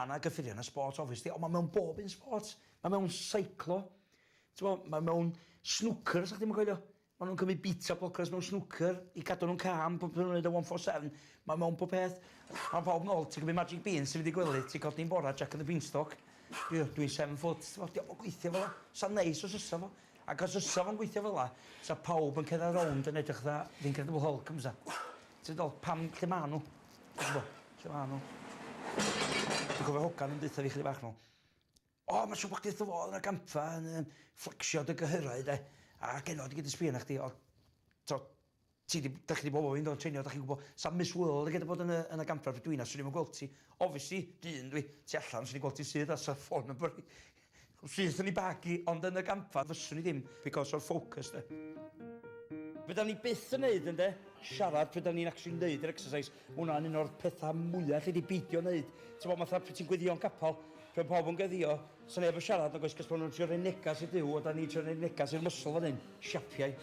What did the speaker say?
Ma' 'na gyffuria yn y sport obviously ond ma' mewn bob un sport. Ma' mewn seiclo. T'mo' ma' mewn snwcer os 'dach chdi'm yn coelio. Ma' nw'n cymryd beta blockers mewn snwcer i gadw nw'n calm pan ma' nw'n neud y one four seven. Ma' mewn pob peth. Ma' pawb nôl ti'n cymryd magic beans ti'n mynd i gwely ti'n codi'n bora Jack and the Beanstalk. Dwi dwi'n 7 foot t'mo' 'di o'm yn gweithio fel 'a. Sa'n neis os fysa fo. Ac os fysa fo'n gweithio fel 'a sa pawb yn cerdded rownd yn edrych fatha The Incredible Hulk yn bysa? Ti'n dol pam lle ma' n'w? Ti'n gwbo? Lle ma' n'w? Dwi'n cofio hogan yn deutha fi chydig bach nôl. O ma' siŵr bo' chdi wrth dy fodd yn y gampfa yn yym flecsio dy gyhyrau 'de. A genod i gyd yn sbio arna chdi o t'o' ti 'di 'dach chi 'di bod efo fi ynddo treinio 'dach chi'n gwbo sa Miss World yn gallu bod yn y yn y gampfa pryd dwi 'na swn i'm yn gweld ti. Obviously dyn dwi tu allan swn i'n gweld ti syth a sa ffôn number hi syth yn 'i bag 'i ond yn y gampfa fyswn i ddim because o'r focus 'de. Be 'dan ni byth yn neud ynde? Siarad pryd 'dan ni'n actually neud yr exercise. Ma' hwnna'n un o'r petha mwya alli di beidio neud. T'mo' fatha pryd ti'n gweddïo'n capal, pryd ma' pawb yn gweddio, sa neb yn siarad nag oes 'cos ma' nw'n trio rhoi negas i Duw a 'dan ni'n trio rhoi negas i'r muscle fan hyn, siapiau.